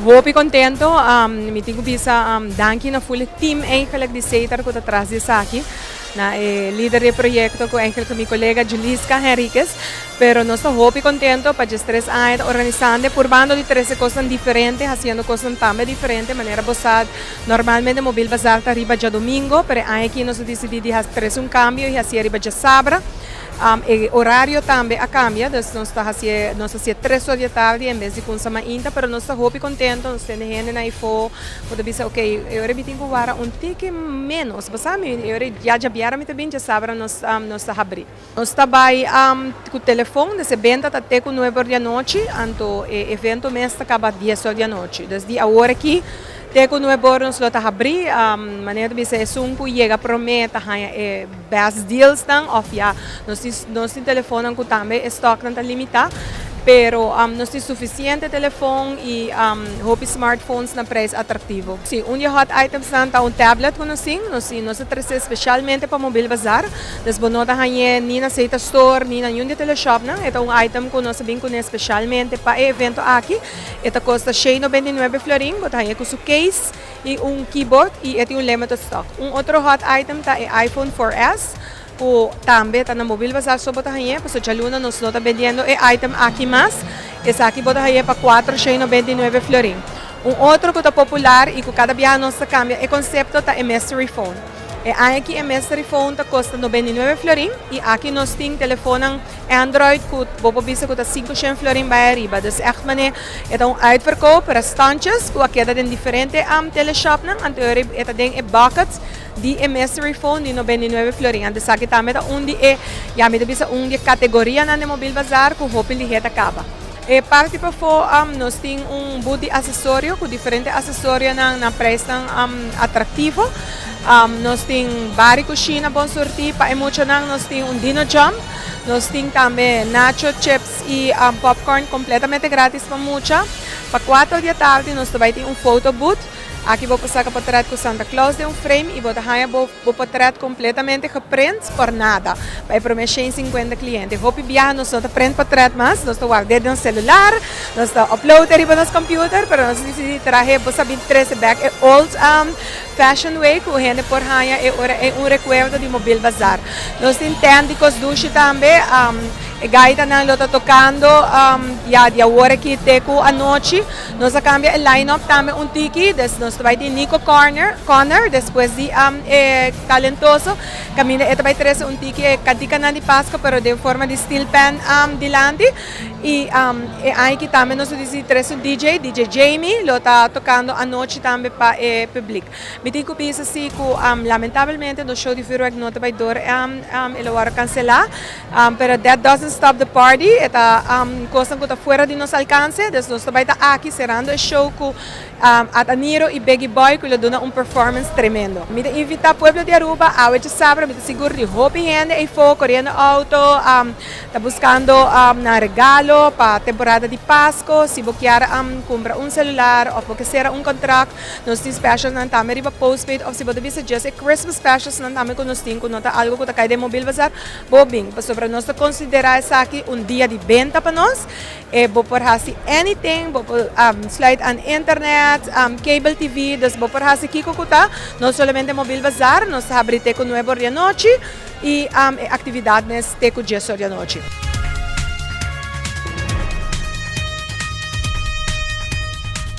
Hopi contento, mi tin cu bisa danki na full team eigenlijk di Setar cu ta tras di esaki, na e lider di e proyecto cu eigenlijk ta mi colega Juliska Henriquez, pero nos ta hopi contento pa 13 aña ta organisando purbando di trece cosnan diferente, haciendo cosnan tambe diferente. Manera bo sa, normalmente Mobil Bazaar ta riba diadomingo, pero e aña aki nos a dicidi di trece un cambio y haci riba diasabra. E horario tambe a cambia, dus nos ta haci, nos ta haci 3 or di tardi en bes di cuminsa mainta, pero nos ta hopi contento. Nos tin hende na ifo cu ta bisa: "Ok, e ora mi tin cu warda un tiki menos, bo sa, mi e ora ya diabierna mi ta bin, diasabra nos ta habri." Nos ta bay cu telefon, dus e benta ta te cu 9 or di anochi, anto e evento mes ta caba 10 or di anochi. Dus di awor aki te cu 9 or nos lo ta habri, manera bisa, esun cu yega prome ta haya e best deals nan, of ya, nos tin telefon cu tambe stock nan ta limita, pero nos tin suficiente telefon y hopi smartphones na prijs atractivo. Si, un di hot items nan ta un tablet cu nos tin, nos trece specialmente pa Mobile Bazaar. Dus bo no ta hañ'e ni na Setar Store, ni na ningun teleshop nan. E ta un item cu nos a bin cune specialmente pa e evento aki. E ta costa 699 florin, bo ta hañ'e cu su case y un keyboard y e un limited stock. Un otro hot item ta e iPhone 4S, cu tambe ta na Mobile Bazaar so bo ta hañ'e, paso djaluna nos no ta bendiendo e item aki mas. Esaki bo ta hañ'e pa 499 florin. Un otro cu ta popular y cu cada biaha nos ta cambia e concepto ta e mystery phone. E aki e mystery phone ta costa 99 florin y aki nos tin telefon Android cu bo por bisa cu ta 500 florin bay ariba. Dus echt mane, e ta un uitverkoop, restantjes, cu aki ta den diferente teleshop nan, anto e ta den e buckets di e mystery phone di 99 florin. Anto esaki tambe ta un di e, ya, mi ta bisa un di categoria nan di Mobile Bazaar cu hopi lihe ta caba. E parti pafo, nos tin un booth di accesorio cu diferente accesorio na prijs atractivo. Nos tin bari cushina bon surti pa mucha nan, nos tin un Dino Jump, nos tin tambe nacho chips y popcorn completamente gratis pa mucha. Pa 4 di atardi nos tambe tin un photo booth. Aki bo por saca portret cu Santa Claus den un frame y bo ta haya bo portret completamente geprint por nada. Pa prome 150 cliente. Hopi biaha nos no ta print portret mas, nos ta warda den celular, nos ta upload riba nos computer, pero nos a dicidi traha, bo sabi, trece back e old fashion way cu hende por haya e ora e un recuerdo di Mobile Bazaar. Nos tin tent di cos dushi tambe, e gaita nan lo ta tocando ya di awor aki te cu anochi. Nos a cambia e line-up tambe un tiki, dus nos bay tin Nico Corner despues di e talentoso. Caminda e bay trece un tiki e cantica nan di Pasco, pero den forma di steel pan dilanti. Y e aki tambe nos a dicidi trece un DJ, DJ Jamie, lo ta tocando anochi tambe pa e publico. Mi tin cu bisa si cu lamentablemente nos show di vuurwerk no ta bay door, el a cancela, pero that doesn't stop the party. E ta cos cu ta fuera di nos alcance, dus nos bay ta aki cerrando e show cu Ataniro y Biggie Boy, cu lo duna un performance tremendo. Mi ta invita pueblo di Aruba, awe diasabra, mi ta sigur di hopi hende eyfo, coriendo auto, ta buscando na regalo pa temporada di Pasco. Si bo kier cumpra un celular of bo kier cera un contract, nos tin specials nan tambe riba postpaid, of si bo bisa just e Christmas specials nan tambe cu nos tin, cu no ta algo cu ta cay den Mobile Bazaar, bo bin. Pasobra nos ta considera esaki un dia di benta pa nos, e bo por hasi anything, bo por sluit aan internet, cable TV, dus bo por hasi kiko ku ta, no solamente Mobile Bazaar. Nos ta habri te cu 9 or di anochi y e actividad ta te cu 10 or di anochi.